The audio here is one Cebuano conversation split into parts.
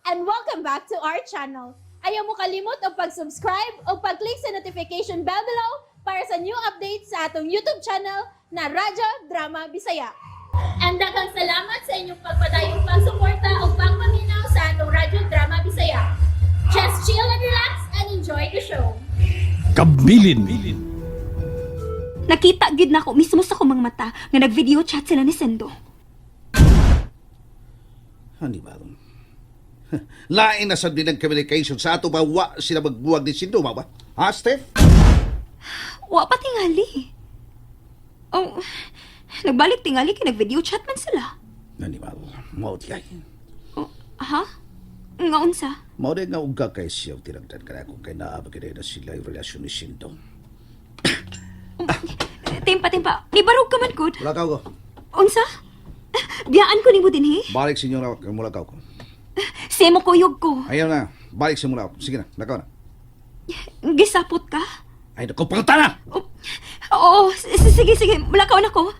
And welcome back to our channel. Ayaw mo kalimot og pag-subscribe o pag-click sa notification bell below para sa new updates sa atong YouTube channel na Radyo Drama Bisaya. And daghang salamat sa inyong pagpadayong pagsuporta o pagpaminaw sa atong Radyo Drama Bisaya. Just chill and relax and enjoy the show. Kabilin. Nakita gid nako mismo sa kumang mata nga nag-video chat sila ni Sendo. Ano ba? Lain na sad din ang communication sa ato ba wa sila magbuwag ni Sindo ba? Ha, Steph? Wa pa tingali. Oh, nagbalik tingali kay nag-video chat man sila. Nanimal, mao di ay. Oh, ha? Nga unsa? Mao di nga uga kay siya tinagdan ka na kung kay naa ba kay na sila yung relasyon ni Sindo. Timpa, timpa. Nibarog ka man gud. Mulakaw ko. Unsa? Biyaan ko nimo dinhi. Balik senyora, mulakaw ko. Semo kuyog ko. Ayaw na, balik sa mulakaw. Sige na, lakaw na. Gisapot ka? Ay, naku, pangtana! Oh, oo, sige, sige. Mulakaw na ko.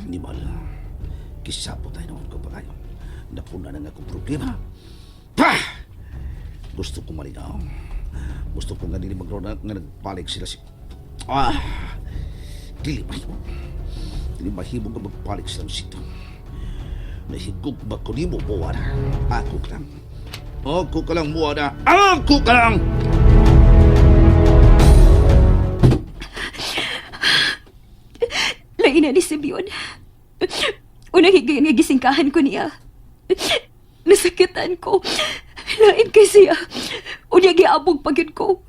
Animal, kisapot tayo naman ko pa kayo. Napuna na nga akong problema. Pah! Gusto ko malinaw. Gusto ko nga nila magro na nga nagpalig sila si... Ah! Dili mahimo. Dili mahimo nga magpalig silang sito. Nahigog ba ko nimo, buwan? Ako ka lang. Ako ka lang, buwan. Ako ka lang! Lain na ni Simeon. Unang higayon nga gisingkahan ko niya. Nasakitan ko. Lain kay siya. Unya giabog pa gyud ko.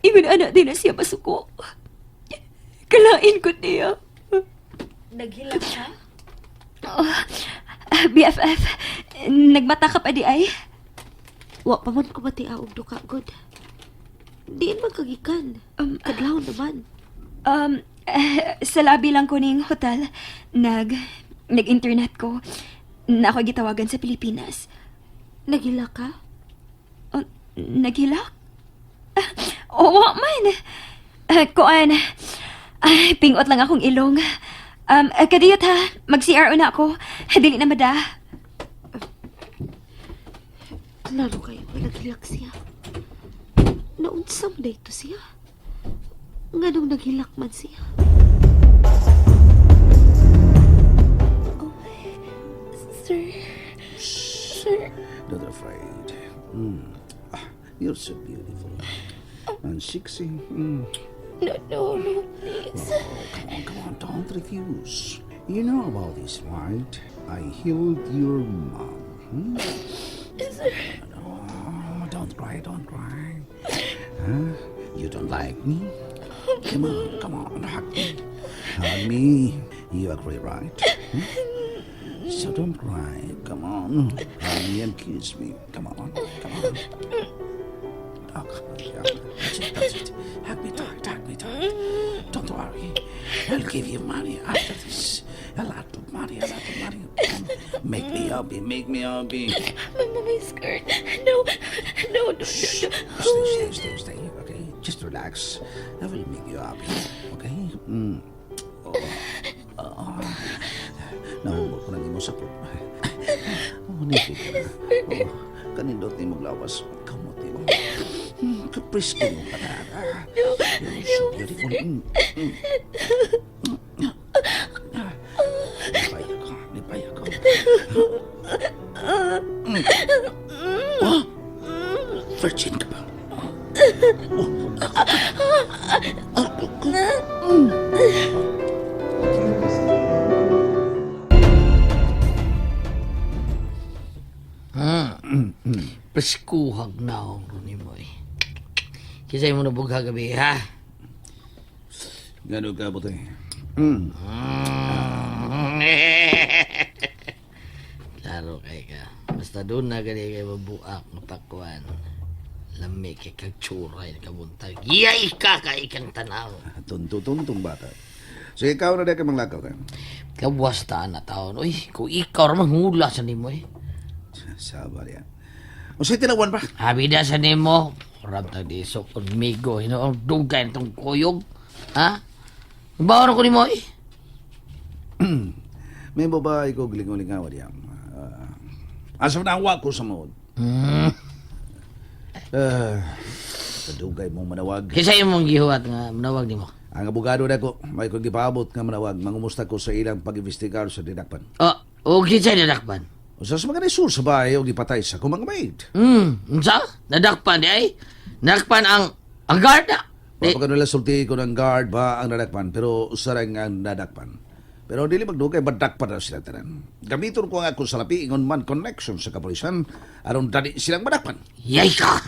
Ingon anak din na siya masuko. Kalain ko niya. Naghilak ka? Oh, BFF, nagmata ka pa di ay? Wa pa man ko matiaog duka god. Diin man kagikan. Kadlaw naman. Sa labi lang ko ning hotel, nag-internet ko. Na ako gitawagan sa Pilipinas. Naghilak ka? Oh, naghilak? Ah, oo man. Ah, kuan, ay, pingot lang akong ilong. Kadiyot ha, mag-CRO na ako. Dili na mada. Klaro kayo nga naghilak siya. Naunsa man ito siya? Nganong naghilak man siya? Oh, Sir, sir, Don't afraid. Ah, you're so beautiful. And sexy. No, no, no, please. Oh, come on, come on, don't refuse. You know about this, right? I healed your mom. Hmm? No, don't cry, don't cry. Huh? You don't like me? Come on, come on, hug me. Hug me. You agree, right? Hmm? So don't cry. Come on. Hug me and kiss me. Come on, come on. Oh, come on. Yeah. That's it, that's it. Hug me tight, hug me tight. Don't worry. I'll give you money after this. A lot of money, a lot of money. Come, make me happy, make me happy. My skirt. No, no, no, no, no. Stay, stay, stay, stay. Okay? Just relax. I will make you happy. Okay? Mm. Oh. Oh. Nahubog ko ng imo sapot. Oh, nipit ka na. Oh, kanindot ni maglawas. Kamuti mo. Kaprisko mo pa na. You're so beautiful. Lipay ako. Lipay ako. Oh! Virgin ka ba? Preskuhag na akong ni mo eh. Kisay mo na bugha gabi, ha? Gano'n ka, buti. Klaro kay ka. Basta doon na gali kay mabuak, mapakwan. Lami kay kagtsura yung kabuntag. Yay ka kay ikang tanaw. Tunto-tuntong bata. So ikaw na di ka manglakaw ka. Kawas ta na taon. Uy, kung ikaw ramang hula sa nimo eh. Sabar yan. O sa tinawan ba? Habi na sa nimo. Rab tag di so conmigo. Hinoong dugay itong kuyog. Ha? Bawon ko nimo eh. May babae ko gilingaw-lingaw diya. Asa na wa ko sa mood. Kadugay mong manawag. Kinsa imong gihuwat nga manawag nimo? Ang abogado na ko, may kong gipaabot nga manawag, mangumusta ko sa ilang pag-imbestigar sa dinakpan. Oh, og kinsa nadakpan? Usa sa mga nisur sa bahay o gipatay sa akong mga maid. Unsa? Nadakpan di ay? Nadakpan ang guard na. Di, Wa pa kanila sulti ko ng guard ba ang nadakpan, pero usa ra ang nadakpan. Pero dili magdugay madakpan na sila tanan. Gamiton ko ang akong salapi ingon man connection sa kapulisan aron dali silang madakpan. Yay ka.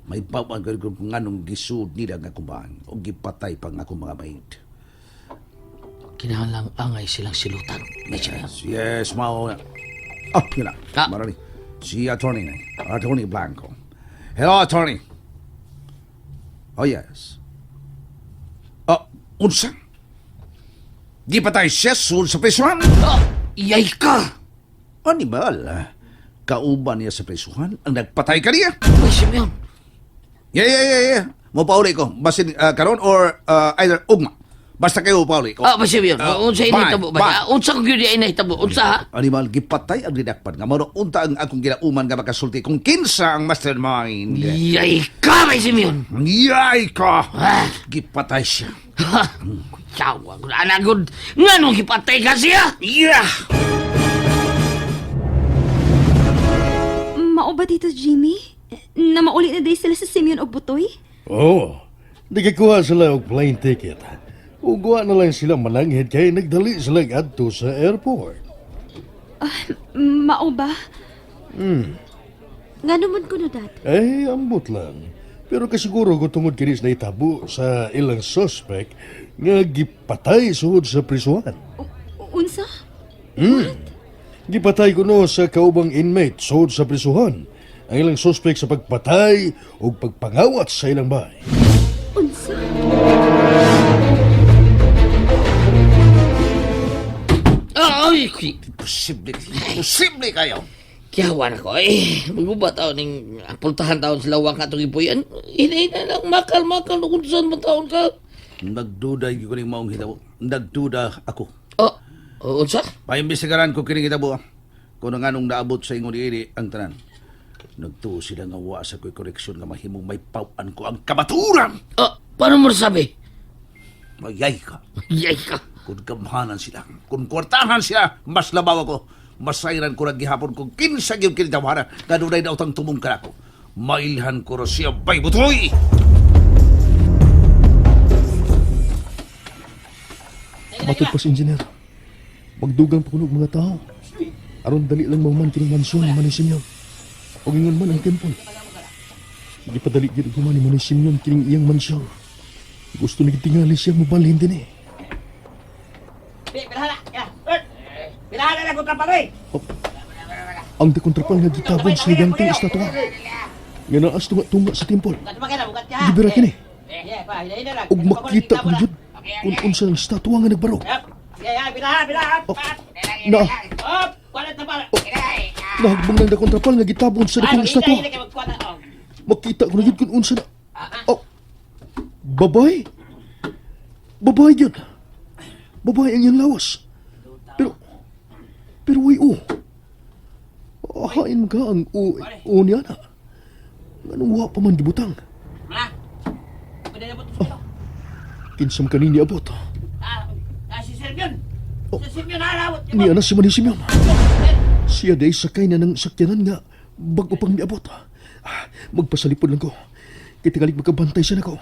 May bawang ko kung anong gisud nila nga kumbaan o gipatay pa nga akong mga maid. Kinahanglan angay silang silutan. Yes, Yes, yes, mao na. Oh, yun na. Ah. Marami. Si attorney na. Attorney Blanco. Hello, attorney. Oh, yes. Oh, unsa? Gipatay siya sud sa prisuhan? Oh, yay ka. Animal. Kauban niya sa prisuhan ang nagpatay kaniya. Uy, Simeon. Yeah. Mo pauli ko. Basin karon or either ugma. Basta kayo pauli ko. Ah, ba Simeon? Unsa ini bye, tabo ba? bye. Ah, unsa ko gyud ay nahitabo? Unsa ha? Animal, gipatay ang dinakpan nga mao unta ang akong ginauman nga makasulti kung kinsa ang mastermind. Yay ka, may Simeon. Yay ka! Ah. Gipatay siya. Ha? Yawa ko na gud. Nganong gipatay ka siya? Yeah! Mao ba dito, Jimmy? Na mauli na day sila sa Simeon og Butoy? Oo. Nagkakuha sila og plane ticket. Ugwa na lang sila mananghid kay nagdali sila adto sa airport. Mao ba? Ngano man kuno, Dad? Eh, ambot lang. Pero kasiguro ko tungod kinis na itabo sa ilang suspect nga gipatay suod sa prisuhan. Unsa? Gipatay kuno sa kaubang inmate suod sa prisuhan. Ang ilang suspect sa pagpatay ug pagpangawat sa ilang bahay. Unsa? Ah, ay, ki- Imposible. Imposible kayo. Kiyawa na ko eh. Maguba taon ning pultahan taon sa lawang katong ipuyan. Hinay na lang makal-makal kung saan man taon ka. Nagduda gyud ko ning maong hitabo. Nagduda ako. Oh, oh, unsa? Paimbestigaran ko kining hitabo. Ah. Kung nganong naabot sa ingon niini ang tanan. Nagtuo sila nga wa sa ko'y koreksyon nga mahimong may pawan ko ang kamaturan. Oh, paano mo nasabi? Mayay ka. Yay ka. Kung gamhanan sila, kung kwartahan sila, mas labaw ako. Masayran ko lang gihapon kung kinsa gyud kini tawhana nga dunay daotang tumong kanako. Mailhan ko ra siya bay butoy. Matod pa si engineer. Magdugang pa kuno og mga tao. Aron dali lang mahuman kining mansyon ni Manny Simeon. Og ingon man ang temple. Gipadali gyud og human ni Manny Simeon kining iyang mansyon. Gusto ni tingali siya mobalhin din eh. Oh, ang dekontrapal nga gitabon sa higanteng estatwa. Nga naas tunga-tunga sa temple. Gibira kini. Og makita ko jud kung unsa ang estatwa nga nagbarog. Oh, na. Oh, nahagbong ng dakontrapal nga gitabon sa dakong estatwa. Makita ko na jud kung unsa na. Oh, babay. Babay jud. Babay ang iyang lawas. Pero pero way o. Hain ka ang o, o niya na. Anong wa pa man gibutang? Oh, kinsam kanini abot. Oh, niya na si Manny Simeon. Siya day sakay na ng sakyanan nga bago pang niabot. Ah, magpasalipod lang ko. Kitingalig magkabantay siya nako.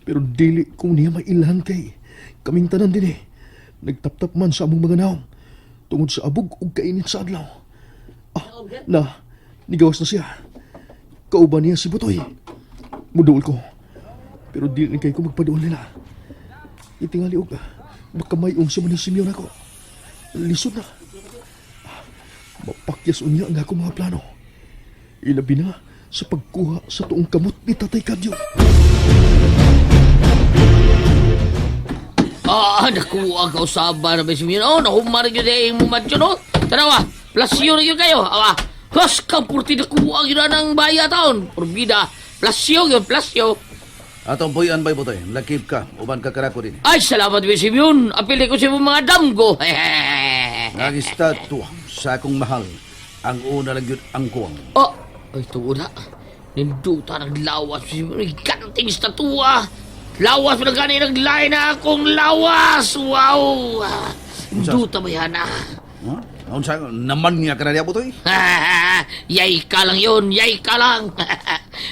Pero dili ko niya mailhan kay kaming tanan din eh. Nagtaptap man sa among mga naong tungod sa abog ug kainit sa adlaw. Ah, na, nigawas na siya. Kauban niya si Butoy. Muduol ko. Pero dili kay ko magpaduol nila. Itingali og baka may sa man ni Simeon ako. Lisod na. Ah, mapakyas unya ang akong mga plano. Ilabi na sa pagkuha sa tuong kamot ni Tatay Kadyo. Ah, nakuha ka usaba na ba Simeon? Oh, nahumar gyud ay imong mansyon oh. Tanawa, plasyo na gyud kayo. Awa. Hus ka purti nakuha gyud na ng baya taon. Porbida. Plasyo gyud, plasyo. Atong puyan bay butoy, lakip ka, uban ka karako din. Ay, salamat, Bay Simeon. Apili ko sa imong mga damgo. Ang estatwa sa akong mahal, ang una lang yun ang kuwang. Oh, ay, tuo na. Ninduta ng lawas, Bay Simeon. Higanting estatua. Lawas mo na gani, naglain na akong lawas. Wow! Ninduta ba yan, ah? Ha? Unsa naman niya ka na niya butoy? Yay ka lang yun, yay ka lang.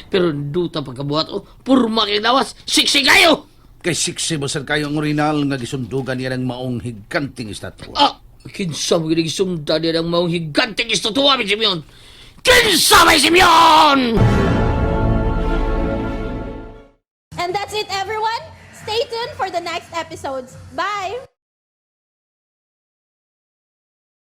Pero duta pagkabuhat, oh, purma kay lawas, siksik kayo! Kay siksi mo sad kayo ang orinal nga gisundugan niya ng maong higanting estatwa. Ah, kinsa mo ginisumda niya ng maong higanting estatwa, Bay Simeon? Kinsa, Bay Simeon! And that's it, everyone. Stay tuned for the next episodes. Bye!